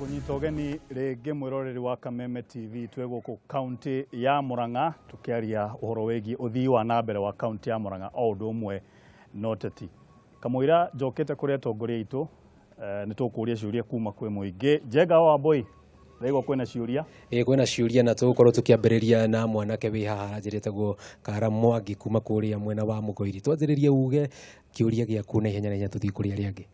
Ngũkũnyita ũgeni rĩngĩ mwĩroreri wa Kameme TV. Twĩ gũkũ kaunti ya Murang'a tũkĩaria ũhoro wĩgiĩ ũthii wa na mbere wa kaunti ya Murang'a o ũndũ ũmwe na ũteti. Kamũira njokete kũrĩ atongoria aitũ, nĩ tũkũria ciũria kuma kwĩ mũingĩ. Njenga wa Wambui, ndaigua kwĩna ciũria. Ĩĩ, kwĩna ciũria na tũgũkorwo tũkĩambĩrĩria na mwanake wĩ haha aranjĩrĩtagwo Kara Mwangi kuma kũrĩa mwena wa Mũgoiri. Twanjĩrĩrie uge kĩũria gĩaku na ihenya na ihenya tũthiĩ kũrĩ arĩa angĩ.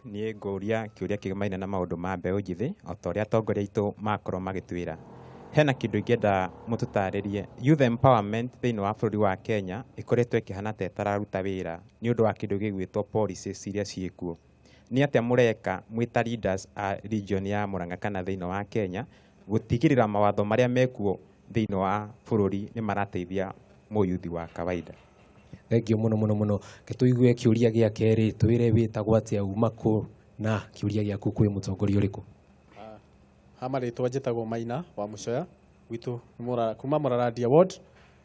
Niĩ ngũria kĩũria kĩgemaine na maũndũ ma mbeũ njĩthĩ, o ta ũrĩa atongoria aitũ makorwo magĩtwĩra. Hena kĩndũ ingĩenda mũtũtarĩrie. Youth empowerment thĩinĩ wa bũrũri wa Kenya ĩkoretwo ĩkĩhana ta ĩtararuta wĩra nĩ ũndũ wa kĩndũ gĩgwĩtwo policies iria ciĩkuo. Nĩ atĩa mũreka mwĩ ta leaders a region ya Murang'a kana thĩinĩ wa Kenya gũtigĩrĩra mawatho marĩa mekuo thĩinĩ wa bũrũri nĩ marateithia mũyuthi wa kawaida? Thengiũ mũno mũno mũno. Ke tũigue kĩũria gĩa kerĩ, twĩre wĩtagwo atĩa, uma kũ, na kĩũria gĩaku kwĩ mũtongoria ũrĩkũ? Ha marĩtwa njĩtagwo Maina wa Mũcoya gwitũ kuma Mũrarandia ward.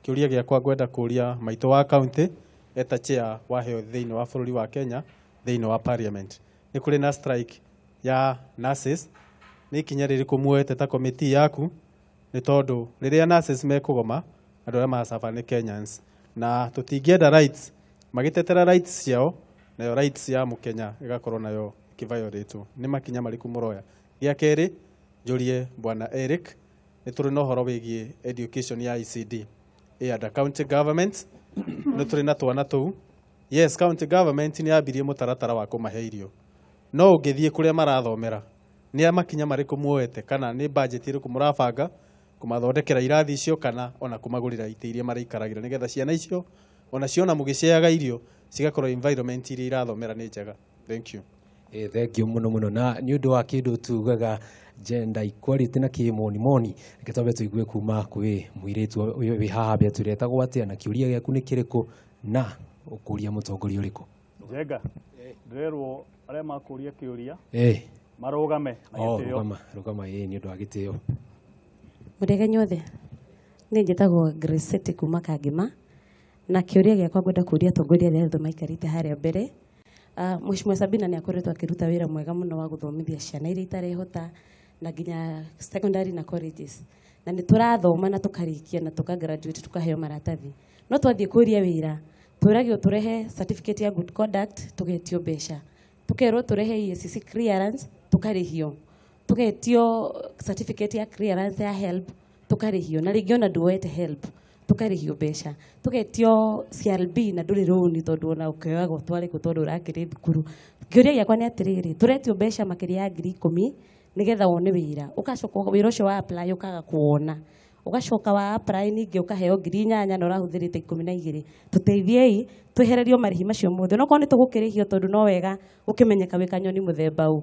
Kĩũria gĩakwa ngwenda kũria maitũ wa county eta chair wa health thĩinĩ wa bũrũri wa Kenya thĩinĩ wa parliament. Nĩ kũrĩ na strike ya nurses, nĩ ikinya rĩrĩkũ muoete ta committee yaku? Nĩ tondũ rĩrĩa nurses mekũgoma, andũ arĩa marasuffer nĩ Kenyans, na tũtingĩenda rights magĩtetera rights ciao nayo rights ya mũkenya ĩgakorwo nayo ĩkĩviolatwo. Nĩ makinya marĩkũ mũroya? Gĩa kerĩ njũrie bwana Eric, nĩ tũrĩ na ũhoro wĩgiĩ education ya ECD under county government, nĩ tũrĩ na twana tũu. Yes, county government nĩ yambirie mũtaratara wa kũmahe irio, no ũngĩthiĩ kũrĩa marathomera, nĩ makinya marĩkũ muoete kana nĩ budget ĩrĩkũ mũrabanga kũmathondekera irathi icio kana ona kũmagũrĩra itĩ iria maraikaragĩra, nĩgetha ciana icio ona ciona mũgĩceaga irio cigakorwo environment iria irathomera nĩ njega? Thank you. Thengiũ mũno mũno, na nĩ ũndũ wa kĩndũ tugaga gender equality na kĩmonimoni, reke twambe tũigue kuma kwĩ mũirĩtu ũyũ wĩ haha mbere. Tũretagwo atĩa na kĩũria gĩaku nĩ kĩrĩkũ na ũkũria mũtongoria ũrĩkũ? Njenga, ndĩrerwo arĩa makũria kĩũria marũgame na gĩtĩo. Rũgama rũgama, ĩĩ, nĩ ũndũ wa gĩtĩo. Mũrĩega inyuothe, niĩ njĩtagwo Grace City kuma Kangema, na kĩũria gĩakwa ngwenda kũria atongoria arĩa othe maikarĩte harĩa mbere. Mheshimiwa Sabina nĩ akoretwo akĩruta wĩra mwega mũno wa gũthomithia ciana iria itarehota na nginya secondary na colleges, na nĩ tũrathoma na tũkarĩkia na tũka graduate tũkaheo maratathi, no twathiĩ kũria wĩra twĩragio tũrehe certificate ya good conduct, tũgetio mbeca, tũkerwo tũrehe EACC clearance, tũkarĩhio, tũgetio certificate ya clearance ya HELB, tũkarĩhio, na rĩngĩ ona nduoete HELB, tũkarĩhio mbeca, tũgetio CRB na ndũrĩ rũni tondũ ona ũkĩoyaga ũtware kũ tondũ ũrakĩrĩ thukuru. Kĩũria gĩakwa nĩ atĩrĩrĩ, tũretio mbeca makĩria ya 10,000 nĩgetha wone wĩra, ũgacoka wĩra ũcio wa apply ũkaga kuwona, ũgacoka wa apply ningĩ ũkaheo 8,000 na ũrahũthĩrĩte 12. Tũteithiei twehererio marĩhi macio mothe, onokorwo nĩ tũgũkĩrĩhio, tondũ no wega ũkĩmenyeka wĩ kanyoni mũthemba ũ,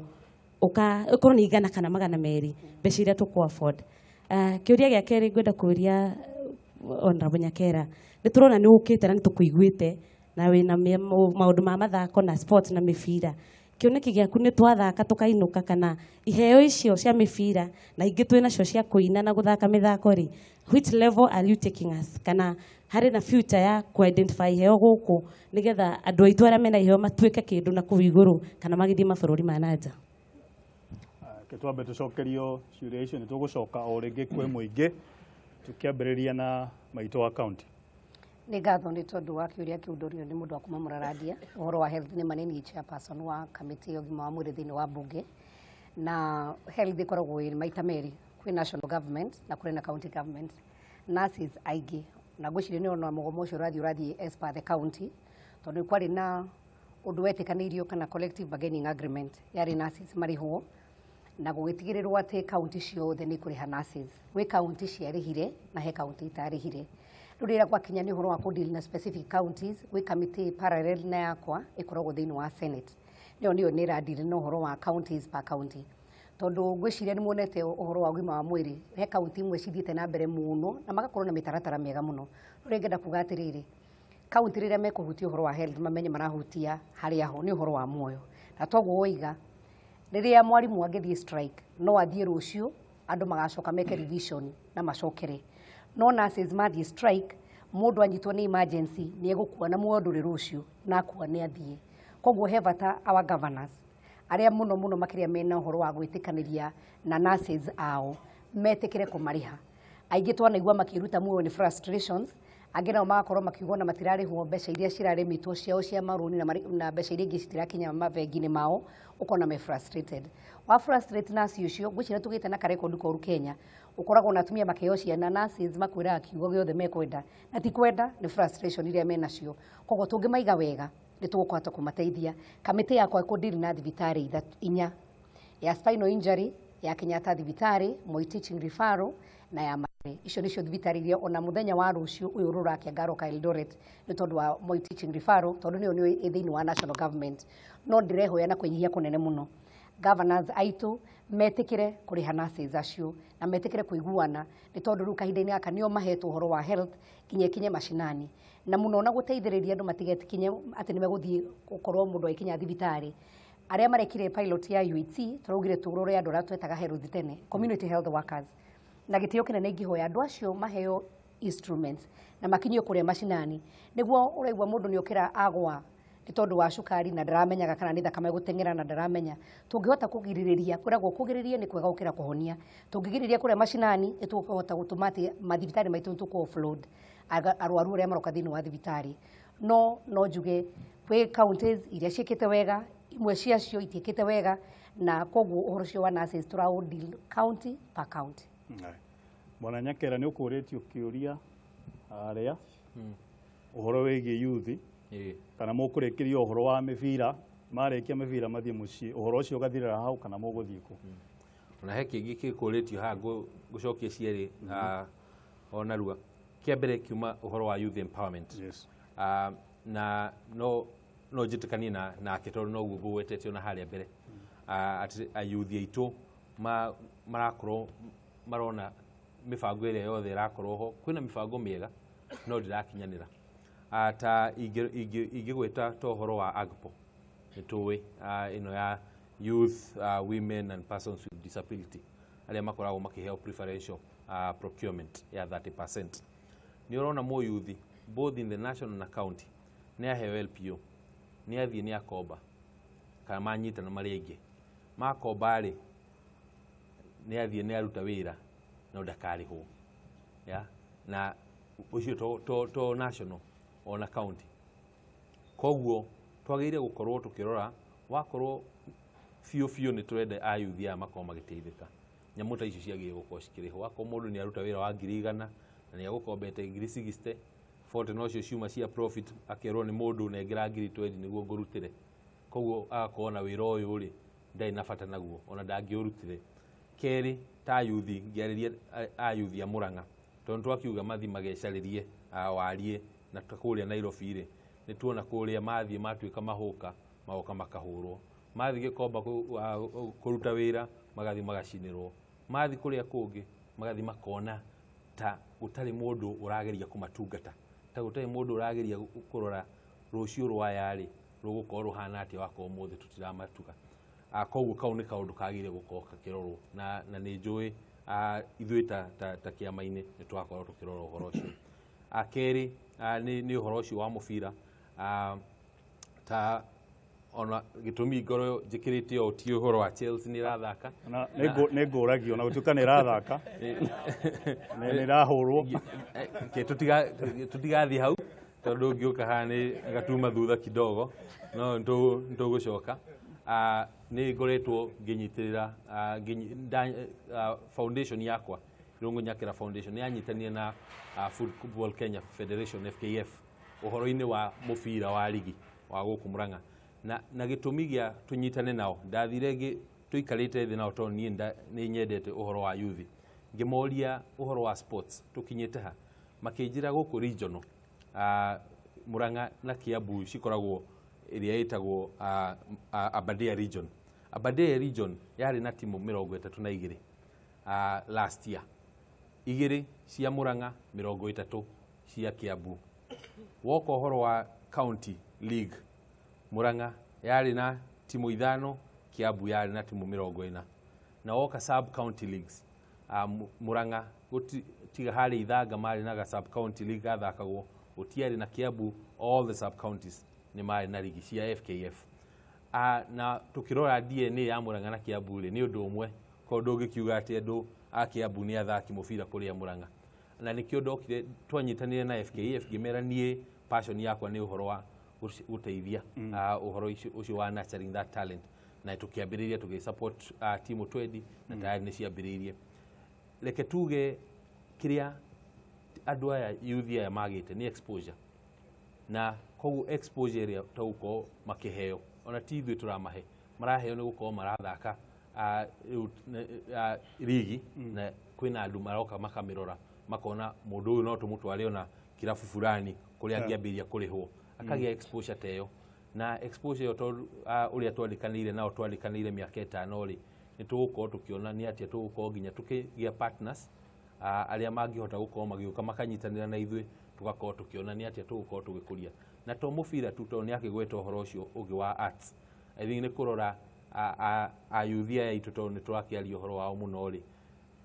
ũka ũkorwo nĩ 100 kana 200, mbeca iria tũkũ afford. Kĩũria gĩa kerĩ ngwenda kũria Honorable Nyakera, nĩ tũrona nĩ ũkĩte na nĩ tũkũiguĩte na wĩna maũndũ ma mathako na sports na mĩbira. Kĩoneki gĩaku nĩ twathaka tũkainũka, kana iheo icio cia mĩbira na ingĩ twĩ nacio cia kũina na gũthaka mĩthako rĩ, which level are you taking us, kana harĩ na future ya ku identify iheo gũkũ nĩgetha andũ aitũ arĩa mena iheo matuĩke kĩndũ na kũu igũrũ kana magĩthiĩ mabũrũri ma na nja? Reke twambe tũcokerio ciũria icio, nĩ tũgũcoka o rĩngĩ kwĩ mũingĩ tũkĩambĩrĩria na maitũ wa county. Nĩ ngatho nĩ tondũ wa kĩũria kĩu ndorio nĩ mũndũ wa kuma Mũrarandia. Ũhoro wa health, nĩ ma nĩ niĩ chairperson wa kamĩtĩ ya ũgima wa mwĩrĩ thĩinĩ wa bunge, na health ĩkoragwo ĩ maita merĩ, kwĩ national government na kũrĩ na county government. Nurses aingĩ, na ngwĩciria nĩ ona mũgomo ũcio ũrathiĩ as per the county, tondũ kwarĩ na ũndũ wetĩkanĩirio kana collective bargaining agreement yarĩ nurses marĩhwo na gũgĩtigĩrĩrwo atĩ kaunti ciothe nĩ ikũrĩha nurses. Gwĩ kaunti ciarĩhire na he kaunti itarĩhire. Rĩu rĩrĩa gwakinya nĩ ũhoro wa kũdeal na specific counties, gwĩ kamĩtĩ parallel na yakwa ĩkoragwo thĩinĩ wa Senate, nĩyo nĩ ĩradeal na ũhoro wa counties per county, tondũ ngwĩciria nĩ muonete ũhoro wa ũgima wa mwĩrĩ he kaunti imwe cithiĩte na mbere mũno na magakorwo na mĩtaratara mĩega mũno. Rĩu ingĩenda kuga atĩrĩrĩ, kaunti rĩrĩa mekũhutia ũhoro wa health mamenye marahutia harĩa ho nĩ ũhoro wa muoyo, na toguo woiga rĩrĩa mwarimũ angĩthiĩ strike no athiĩ rũciũ, andũ magacoka meke revision na macokere, no nurses mathiĩ strike, mũndũ anyitwo nĩ emergency nĩ egũkua na muoyo ndũrĩ rũciũ, na akua nĩ athiĩ. Koguo he bata our governors Arĩa mũno mũno makĩria mena ũhoro wa gwĩtĩkanĩria na nurses ao metĩkĩre kũmarĩha. Aingĩ twanaigua makĩruta muoyo nĩ frustrations, angĩ nao magakorwo makiuga ona matirarĩhwo mbeca iria cirarĩmĩtwo ciao cia marũni na mbeca iria ingĩ citirakinya mabengi-inĩ mao, ũkona me frustrated. Wa frustrate nurse ũcio, ngwĩciria tũgĩte na karekondi koru Kenya, ũkoragwo na atumia makĩheo ciana, nurses makwĩraga kiugo gĩothe mekwenda, na ti kwenda, nĩ frustration iria menacio. Koguo tũngĩmaiga wega nĩ tũkũhota kũmateithia. Kamĩtĩ yakwa ĩkũndiri na thibitarĩ ithatũ inya, ya spinal injury, ya Kenyatta thibitarĩ, Moi Teaching Referral na ya Mathare. Icio nĩcio thibitarĩ iria ona mũthenya wa rũciũ ũyũ rũrakia ngaroka Eldoret nĩ tondũ wa Moi Teaching Referral, tondũ nĩyo nĩyo ĩ thĩinĩ wa national government. No ndĩrehoya na kwĩnyihia kũnene mũno governors aitũ metĩkĩre kũrĩha nurses acio na metĩkĩre kũiguana, nĩ tondũ rĩu kahinda-inĩ gaka nĩo mahetwo ũhoro wa health nginya ĩkinye macinani, na mũno na gũteithĩrĩria andũ matigetikinye atĩ nĩ megũthiĩ gũkorwo mũndũ agĩkinya thibitarĩ. Arĩa marekire pilot ya UHC tũraugire tũrore andũ arĩa twetaga health tene, community health workers, na gĩtĩo kĩnene ingĩhoya andũ acio maheo instruments na makinyio kũrĩa macinani, nĩguo ũraigua mũndũ nĩ okĩra agwa nĩ tondũ wa cukari na ndaramenyaga kana nĩ thakame gũteng'era na ndaramenya. Tũngĩhota kũgirĩrĩria, kwĩragwo kũgirĩrĩria nĩ kwega gũkĩra kũhonia. Tũngĩgirĩrĩria kũrĩa macinani nĩ tũkũhota gũtũma atĩ mathibitarĩ maitũ nĩ tũkũ offload arwaru arĩa maroka thĩinĩ wa thibitarĩ. No njuge kwĩ counties iria ciĩkĩte wega, imwe ciacio itiĩkĩte wega, na koguo ũhoro ũcio wa nurses tũraũ deal county per county. Bwana Nyakera, nĩ ũkũrĩtio kĩũria harĩa ũhoro wĩgiĩ youth, kana mũkũrĩkĩria ũhoro wa mĩbira, marĩkia mĩbira mathiĩ mũciĩ, ũhoro ũcio ũgathirĩra hau kana mũgũthiĩ kũ? Ona he kĩngĩ gĩkũrĩtio haha ngũcokia cierĩ o narua. Kĩa mbere kiuma ũhoro wa youth empowerment. Na no njĩtĩkanie nake tondũ noguo ngũgwetete ona harĩa mbere, atĩ ayuthi aitũ marakorwo marona mĩbango ĩrĩa yothe ĩrakorwo ho, kwĩna mĩbango mĩega no ndĩrakinyanĩra. Ta ingĩgwĩta ta ũhoro wa AGPO, nĩ tũĩ ĩno ya youth, women and persons with disability, arĩa makoragwo makĩheo preferential procurement ya 30%. Nĩ ũrona mũyuthi both in the national na county nĩ aheo LPO, nĩ athiĩ nĩ akomba kana manyitana marĩa aingĩ makomba rĩ, nĩ athiĩ nĩ aruta wĩra no ndakarĩhwo ya na ũcio to national ona county. Koguo twagĩrĩire gũkorwo tũkĩrora wakorwo biũ biũ nĩ tũrenda ayuthi aya makorwo magĩteithĩka, nyamũ ta icio ciagĩrĩire gũkorwo cikĩrĩhwo. Wakorwo mũndũ nĩ aruta wĩra wa 100,000 na nĩ egũkombete 60,000, 40 nocio ciuma cia profit, akerwo nĩ mũndũ nengera 20,000 nĩguo ngũrutĩre, koguo agakorwo na wĩra ũyũ rĩ ndarĩ na bata naguo ona ndangĩũrutire. Kerĩ, ta yuthi ngĩarĩria ayuthi a Murang'a, tondũ twakiuga mathi magecarĩrie warie na kũrĩa Nairobi rĩ, nĩ tuona kũrĩa mathiĩ matuĩka mahũka, magoka makahũrwo, mathiĩ Gĩkomba kũruta wĩra magathiĩ magacinĩrwo, mathiĩ kũrĩa kũngĩ magathiĩ makona ta gũtarĩ mũndũ ũrageria kũmatungata, ta gũtarĩ mũndũ ũrageria kũrora rũciũ rwa rĩ rũgũkorwo rũhana atĩa wakorwo ũmũthĩ tũtiramatuga. Koguo kau nĩ kaũndũ kagĩrĩire gũkorwo gakĩrorwo na nĩ njũĩ ithuĩ ta kĩama-inĩ nĩ tũrakorwo tũkĩrora ũhoro ũcio. Kerĩ, nĩ ũhoro ũcio wa mũbira, ta ona gĩtũmi ngorwo njĩkĩrĩte ũũ ti ũhoro wa Chelsea nĩ ĩrathaka. Nĩ ngũragio na gũtuĩka nĩ ĩrathaka, nĩ ĩrahũrwo. Tũtigathiĩ hau tondũ ngĩũka haha nĩ gatuma thutha kidogo, no nĩ tũgũcoka. Nĩ ngoretwo ngĩnyitĩrĩra foundation yakwa Irũngũ Nyakĩra Foundation nĩ yanyitanire na Football Kenya Federation FKF ũhoro-inĩ wa mũbira wa rigi wa gũkũ Murang'a, na gĩtũmi gĩa tũnyitane nao, ndathire tũikarĩte thĩ nao tondũ niĩ nĩ nyendete ũhoro wa youth, ngĩmoria ũhoro wa sports tũkinyĩte ha, makĩnjĩra gũkũ regional Murang'a na Kiambu cikoragwo ĩrĩa ĩtagwo Aberdare region. Aberdare region yarĩ na timu 32 last year, 2 cia Murang'a, 30 cia Kiambu. Woka ũhoro wa county league, Murang'a yarĩ na timu 5, Kiambu yarĩ na timu 40. Na woka sub county leagues, Murang'a tiga harĩ Ithanga marĩ na sub county league gathakagwo, gũtiarĩ na Kiambu, all the sub counties nĩ marĩ na ligi cia FKF. Na tukirora DNA ya Murang'a na Kiambu rĩ, nĩ ũndũ ũmwe, koguo ndũngĩkiuga atĩ andũ a Kiambu nĩ athaki mũbira kũrĩa Murang'a. Na nĩkĩo ndokire twanyitanire na FKF ngĩmera niĩ passion yakwa nĩ ũhoro wa gũteithia ũhoro ũcio wa nurturing that talent, na tũkĩambĩrĩria tũgĩ support timu 20 na tayari nĩ ciambĩrĩirie. Reke tuge kĩrĩa andũ aya youth aya magĩte nĩ exposure, na koguo exposure ĩrĩa tũgũkorwo makĩheo ona ti ithuĩ tũramahe, maraheo nĩ gũkorwo marathaka rĩu rigi, na kwĩna andũ maroka makamĩrora makona mũndũ ũyũ no tũmũtware ona kĩrabu fulani kũrĩa angĩambĩrĩria kũrĩhwo, akagĩa exposure ta ĩyo. Na exposure ĩyo tondũ ũrĩa twandĩkanĩire nao, twandĩkanĩire mĩaka 5 rĩ, nĩ tũgũkorwo tũkĩona nĩ atĩa tũgũkorwo nginya tũkĩgĩa partners arĩa mangĩhota gũkorwo magĩũka makanyitanĩra na ithuĩ, tũgakorwo tũkĩona nĩ atĩa tũgũkorwo tũgĩkũria. Na to mũbira tu, tondũ nĩ akĩgweta ũhoro ũcio ũngĩ wa arts. I think nĩ kũrora ayuthi aya aitũ, tondũ nĩ tũrakĩaria ũhoro wao mũno rĩ,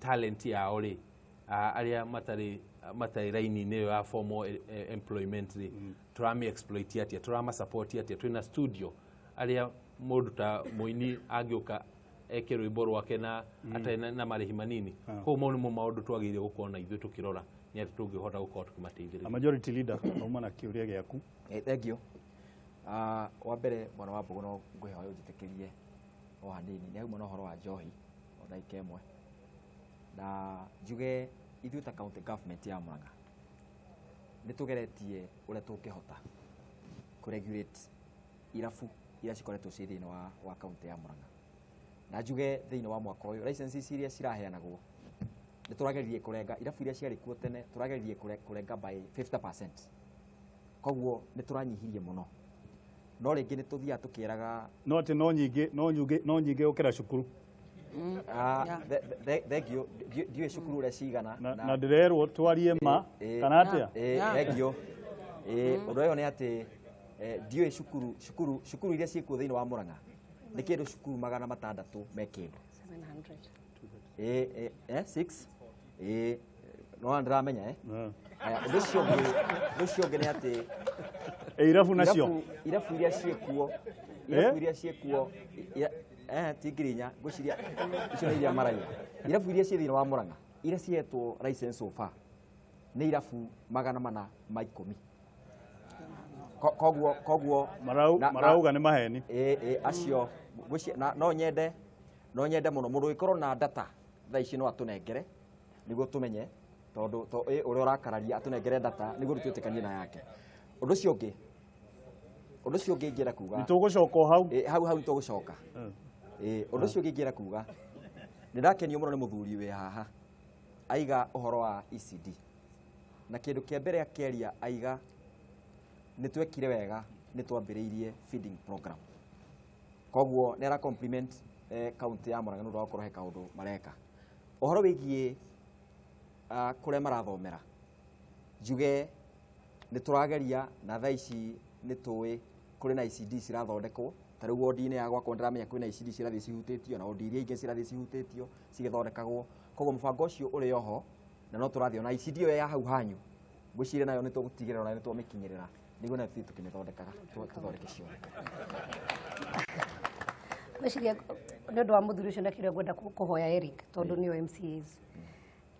talent yao rĩ, arĩa matarĩ raini-inĩ ĩyo ya formal employment rĩ, tũrami exploit atĩa, tũrama support atĩa? Twĩna studio arĩa mũndũ ta mũini angĩũka eke rwĩmbo rwake na atarĩ na marĩhi manini. Koguo mau nĩmo maũndũ twagĩrĩire gũkorwo na ithuĩ tũkĩrora nĩ atĩ tũngĩhota gũkorwo tũkĩmateithĩrĩria. A majority leader, auma na kĩũria gĩaku. Thank you. Wa mbere mwana wa Mbogo no ngũhe ũnjĩtĩkĩrie o hanini, nĩ hauma na ũhoro wa njohi o ndagĩka ĩmwe, na njuge ithuĩ ta county government ya Murang'a nĩ tũgeretie ũrĩa tũngĩhota kũ-regulate irabu iria cikoretwo ciĩ thĩinĩ wa county ya Murang'a, na njuge thĩinĩ wa mwaka ũyũ licenses iria ciraheanagwo nĩ tũrageririe kũrenga irabu iria ciarĩ kuo tene, tũrageririe kũrenga by 50%, koguo nĩ tũranyihirie mũno, no rĩngĩ nĩ tũthiaga tũkĩraga No atĩ no nyingĩ, no nyingĩ, no nyingĩ gũkĩra cukuru. Thank you. Ndiũĩ cukuru ũrĩa cigana. Na ndĩrerwo twarie ma kana atĩa? Thank you. Ũndũ ũyũ nĩ atĩ ndiũĩ cukuru iria ciĩkuo thĩinĩ wa Murang'a nĩ kĩndũ cukuru 600 me kĩndũ 700. 6 no ndĩramenya. Haya, ũndũ ũcio ũngĩ nĩ atĩ Irabu nacio irabu iria ciĩkuo, irabu iria ciĩkuo ti 4,000 ngwĩciria icio nĩ iria maragia. Irabu iria ciĩ thĩinĩ wa Murang'a iria cihetwo license so far nĩ irabu 410. Koguo marauga nĩ maheni. Acio no nyende mũno mũndũ ũngĩkorwo na data thaa ici no atũnengere nĩguo tũmenye, tondũ ũrĩa ũrakararia atũnengere data nĩguo twĩtĩkanie na yake. Ũndũ ũcio ũngĩ ingĩenda kuga nĩ tũgũcoka hau. Hau nĩ tũgũcoka. Ũndũ ũcio ũngĩ ingĩenda kuga nĩ ndakenio mũno nĩ mũthuri wĩ haha aiga ũhoro wa ECD, na kĩndũ kĩa mbere akĩaria aiga nĩ twekire wega nĩ twambĩrĩirie feeding program, koguo nĩ ara compliment county ya Murang'a nĩ ũndũ wa gũkorwo he kaũndũ mareka. Ũhoro wĩgiĩ kũrĩa marathomera, njuge nĩ tũrageria na thaa ici nĩ tũĩ kũrĩ na ECD cirathondekwo, ta rĩu wodi-inĩ ya gwakwa ndĩramenya kwĩna ECD cirathiĩ cihutĩtio na wodi iria ingĩ cirathiĩ cihutĩtio cigĩthondekagwo, koguo mũbango ũcio ũrĩ oho na no tũrathiĩ ona ECD ĩyo ya hau hanyu ngwĩciria nayo nĩ tũgũtigĩrĩra ona nĩ twamĩkinyĩrĩra nĩguo nayo tũthiĩ tũkĩmĩthondekaga tũthondeke ciothe. Ngwĩciria nĩ ũndũ wa mũthuri ũcio na kĩrĩa ngwenda kũhoya Eric, tondũ nĩo MCAs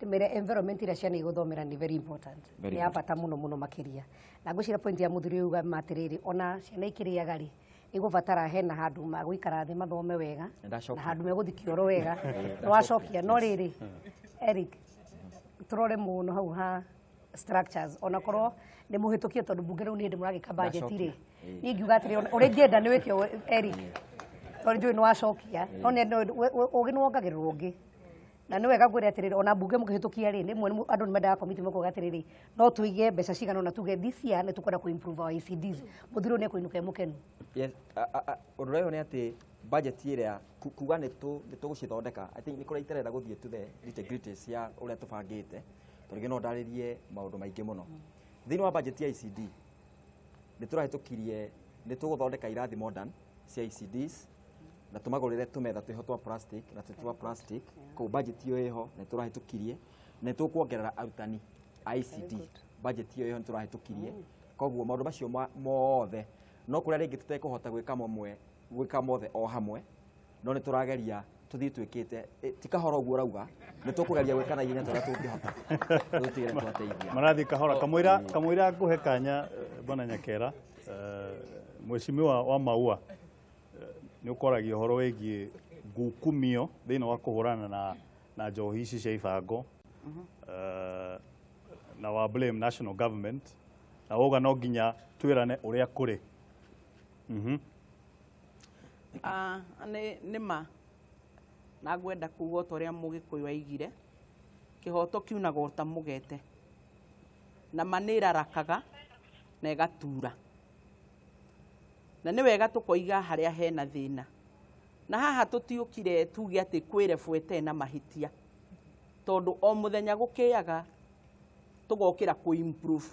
ndĩmere environment ĩrĩa ciana igũthomera nĩ very important, nĩ ya bata mũno mũno makĩria. Na ngwĩciria point ya mũthuri ũyũ uga atĩrĩrĩ, ona ciana ikĩrĩaga rĩ, igũbatara hena handũ magũikara thĩ mathome wega na handũ megũthiĩ kĩoro wega. Nĩwacokia. No rĩrĩ Eric, tũrore mũno hau ha structures, onakorwo nĩ mũhĩtũkie tondũ mbunge rĩu nĩ hĩndĩ mũragĩka budget rĩ, niĩ ngiuga atĩrĩ ũrĩa ingĩenda nĩ wĩke Eric, tondũ njũĩ nĩ wacokia, no ũgĩ nĩ wongagĩrĩrwo ũngĩ. Na nĩ wega ngwĩre atĩrĩrĩ, ona mbunge mũkĩhĩtũkia rĩ, rĩmwe andũ nĩ mendaga committee makoiga atĩrĩrĩ, no tũige mbeca cigana ũna tuge this year nĩ tũkwenda kũ improve our ECDs, mũthuri ũyũ nĩ ekũinũka e mũkenu. Yes, ũndũ ũyũ nĩ atĩ budget ĩrĩa kuga nĩ tũgũcithondeka, I think nĩ kũrĩa itarenda gũthiĩ to the nitty-gritties cia ũrĩa tũbangĩte, tondũ rĩngĩ no ndarĩrie maũndũ maingĩ mũno. Thĩinĩ wa budget ya ECD nĩ tũrahĩtũkirie nĩ tũgũthondeka irathi modern cia ECDs na tũmagũrĩre tũmetha twĩho twa plastic na tũtĩ twa plastic, koguo budget ĩyo ĩho na nĩtũrahĩtũkirie, na nĩtũkuongerera arutani a ECD, budget ĩyo ĩho nĩtũrahĩtũkirie, koguo maũndũ macio mothe No kũrĩa rĩngĩ tũtekũhota gwĩka mamwe, gwĩka mothe o hamwe, no nĩ tũrageria tũthiĩ twĩkĩte. Ti kahora ũguo ũrauga, nĩ tũkũgeria gwĩka na ihenya ta ũrĩa tũngĩhota, tũtigĩre twateithia. Marathiĩ kahora. Kamũira ngũhe kanya, bwana Nyakera, mheshimiwa wa Maua, nĩ ũkoragia ũhoro wĩgiĩ ngukumio thĩinĩ wa kũhũrana na njohi ici cia ibango, na wa blame national government na wauga no nginya twĩrane ũrĩa kũrĩ. Nĩ ma na ngwenda kuga ta ũrĩa Mũgĩkũyũ aigire, kĩhoto kiunaga o ta mũgete, na ma nĩ ĩrarakaga na ĩgatura, na nĩ wega tũkoiga harĩa hena thĩna. Na haha tũtiũkire tuge atĩ kwĩ rebu ĩtarĩ na mahĩtia, tondũ o mũthenya gũkĩaga tũgokĩra kũ improve.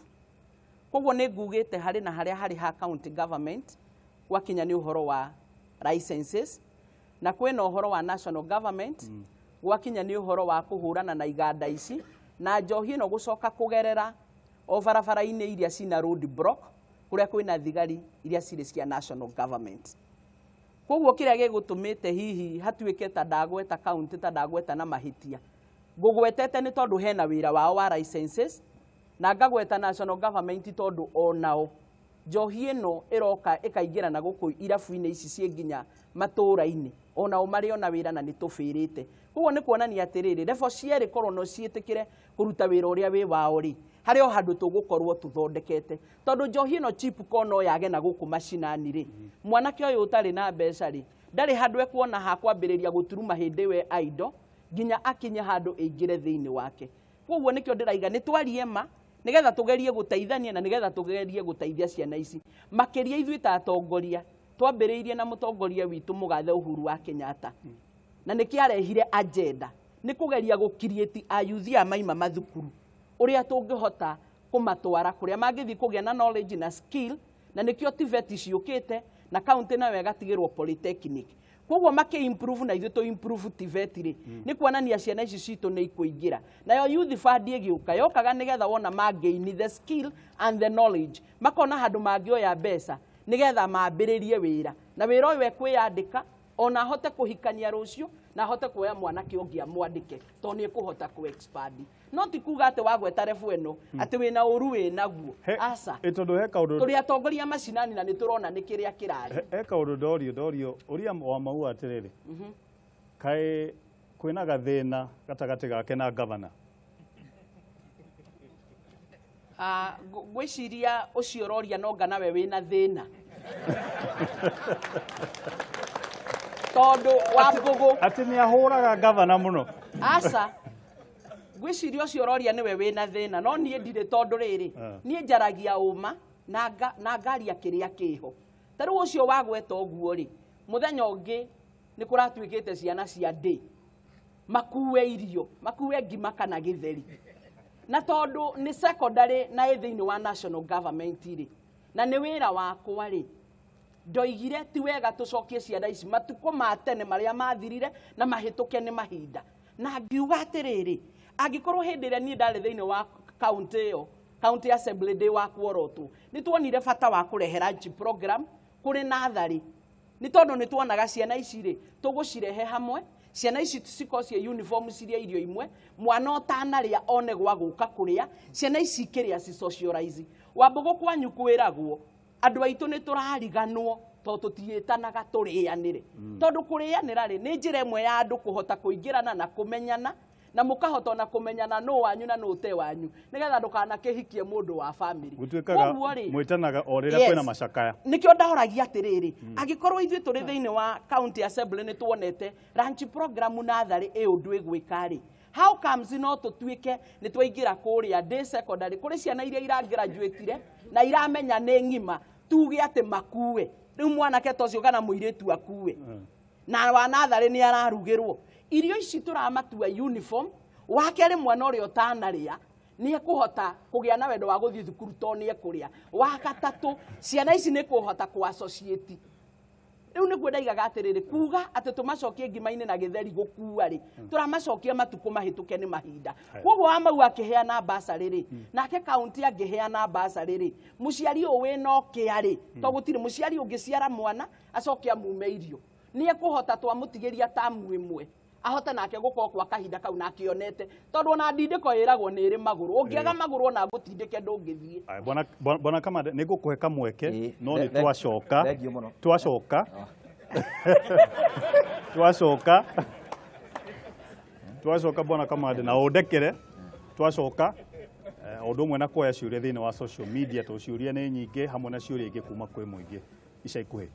Koguo nĩ ngugĩte harĩ na harĩa harĩ ha county government gwakinya nĩ ũhoro wa licenses, na kwĩna ũhoro wa national government gwakinya nĩ ũhoro wa kũhũrana na iganda ici na njohi ĩno gũcoka kũgerera o barabara-inĩ iria cina road block kũrĩa kwĩna thigari iria cirĩ cia national government. Koguo kĩrĩa gĩgũtũmĩte hihi hatuĩke ta ndagweta county, ta ndagweta na mahĩtia, ngũgwetete nĩ tondũ hena wĩra wao wa licenses, na ngagweta national government tondũ onao njohi ĩno ĩroka ĩkaingĩra na gũkũ irabu-inĩ ici ciĩ nginya matũũra-inĩ, onao marĩ ona wĩra na nĩ tũbĩrĩte. Koguo nĩ kuonania atĩrĩrĩ, level cierĩ korwo no ciĩtĩkĩre kũruta wĩra ũrĩa wĩ wao rĩ, harĩ o handũ tũgũkorwo tũthondekete. Tondũ njohi ĩno cheap ko no yage na gũkũ macinani rĩ, mwanake ũyũ ũtarĩ na mbeca rĩ, ndarĩ handũ ekuona ha kwambĩrĩria gũturuma hĩndĩ ĩyo e idle nginya akinye handũ ĩingĩre thĩinĩ wake. Koguo nĩkĩo ndĩraiga nĩ twarie ma, nĩgetha tũgerie gũteithania na nĩgetha tũgerie gũteithia ciana ici. Makĩria ithuĩ ta atongoria, twambĩrĩirie na mũtongoria witũ mũgathe Uhuru wa Kenyatta, na nĩkĩo arehire agenda, nĩ kũgeria gũ-create ayuthi a maima mathukuru ũrĩa tũngĩhota kũmatwara kũrĩa mangĩthiĩ kũgĩa na knowledge na skill, na nĩkĩo TVET ciũkĩte na county nayo ĩgatigĩrwo polytechnic. Koguo makĩ improve na ithuĩ tũ improve TVET rĩ, nĩ kuonania ciana ici citũ nĩ ikũingĩra. Nayo youth fund ĩgĩũka, yokaga nĩgetha wona magain the skill and the knowledge, makona handũ mangĩoya mbeca nĩgetha mambĩrĩrie wĩra, na wĩra ũyũ ekwĩyandĩka ona ahote kũhikania rũciũ na ahote kuoya mwanake ũngĩ amwandĩke tondũ nĩ ekũhota kũ expand. No ti kuga atĩ wagweta rebu ĩno atĩ wĩna ũru wĩnaguo, aca. Tondũ he kaũndũ tũrĩ atongoria macinani na nĩ tũrona nĩ kĩrĩa kĩrarĩ. He kaũndũ ndorio ũria wa Maua atĩrĩrĩ, kaĩ kwĩna gathĩna gatagatĩ gake na gavana? Ngwĩciria ũcio ũroria no nga nawe wĩna thĩna, tondũ wa Mbũgũ atĩ nĩ ahũraga gavana mũno. Aca, ngwĩciria ũcio ũroria nĩwe wĩna thĩna, no niĩ ndirĩ, tondũ rĩrĩ niĩ njaragia ũma na ngaria kĩrĩa kĩho. Ta rĩu ũcio wagweta ũguo rĩ, mũthenya ũngĩ nĩ kũratuĩkĩte ciana cia ndĩ makue irio, makue ngima kana gĩtheri, na tondũ nĩ secondary na ĩ thĩinĩ wa national government rĩ, na nĩ wĩra wakwa rĩ, ndoigire ti wega tũcokie ciana ici matukũ ma tene marĩa mathirire na mahĩtũke nĩ mahinda. Na ngiuga atĩrĩrĩ, angĩkorwo hĩndĩ ĩrĩa niĩ ndarĩ thĩinĩ wa county ĩyo, county assembly ndĩ wa kuorotwo, nĩ tuonire bata wa kũrehe lunch program kũrĩ natharĩ, nĩ tondũ nĩ tuonaga ciana ici rĩ tũgũcirehe hamwe, ciana ici cikorwo ciĩ uniform cirĩe irio imwe, mwana ũtanarĩa one gwa gũka kũrĩa, ciana ici ikĩrĩa ci socialize. Wambũgũ kwanyu kwĩragwo andũ aitũ nĩ tũrariganwo tondũ tũtiĩtanaga tũrĩanĩre, tondũ kũrĩanĩra rĩ nĩ njĩra ĩmwe ya andũ kũhota kũingĩrana na kũmenyana, na mũkahota ona kũmenyana nũ wanyu na nũ ũte wanyu, nĩgetha ndũkanakĩhikie mũndũ wa family. Gũtuĩkaga Koguo rĩ, mwĩtanaga o rĩrĩa kwĩna macakaya. Nĩkĩo ndahoragia atĩrĩrĩ, angĩkorwo ithuĩ tũrĩ thĩinĩ wa county assembly nĩ tuonete lunch program natharĩ ĩ ũndũ ĩgwĩka rĩ, how comes no tũtuĩke nĩ twaingĩra kũrĩa day secondary kũrĩ ciana iria iragraduatire na iramenya nĩ ng'ima, tuge atĩ makue rĩu mwanake ta ũcio kana mũirĩtu akue, na wa natharĩ nĩ ararugĩrwo irio ici tũramatua uniform. Wa kerĩ, mwana ũrĩa ũtanarĩa nĩ ekũhota kũgĩa na wendo wa gũthiĩ thukuru tondũ nĩ ekũrĩa. Wa gatatũ, ciana ici nĩ kũhota kũ associate Rĩu nĩguo ndaigaga atĩrĩrĩ, kuga atĩ tũmacokie ngima-inĩ na gĩtheri gũkua rĩ, tũramacokia matukũ mahĩtũke nĩ mahinda. Koguo Wamau akĩheana basarĩ rĩ, nake kaunti angĩheana basarĩ rĩ, mũciari ũyũ wĩna ũkĩa rĩ, to gũtirĩ mũciari ũngĩciara mwana acoke amume irio, nĩ ekũhota twamũtigĩria tamu ĩmwe ahote nake gũkorwo kwa kahinda kau na akĩonete, tondũ ona ndindĩko ĩragwo nĩ ĩrĩ magũrũ, ũngĩaga magũrũ ona ngũtindĩke ndũngĩthiĩ. Aya, bwana Kamande, nĩ ngũkũhe kamweke Ĩĩ. no nĩ twacoka Thengiũ mũno. Twacoka bwana Kamande na ũndekere twacoka o ũndũ ũmwe na kuoya ciũria thĩinĩ wa social media, tondũ ciũria nĩ nyingĩ hamwe na ciũria ingĩ kuma kwĩ mũingĩ ica ikuhĩ.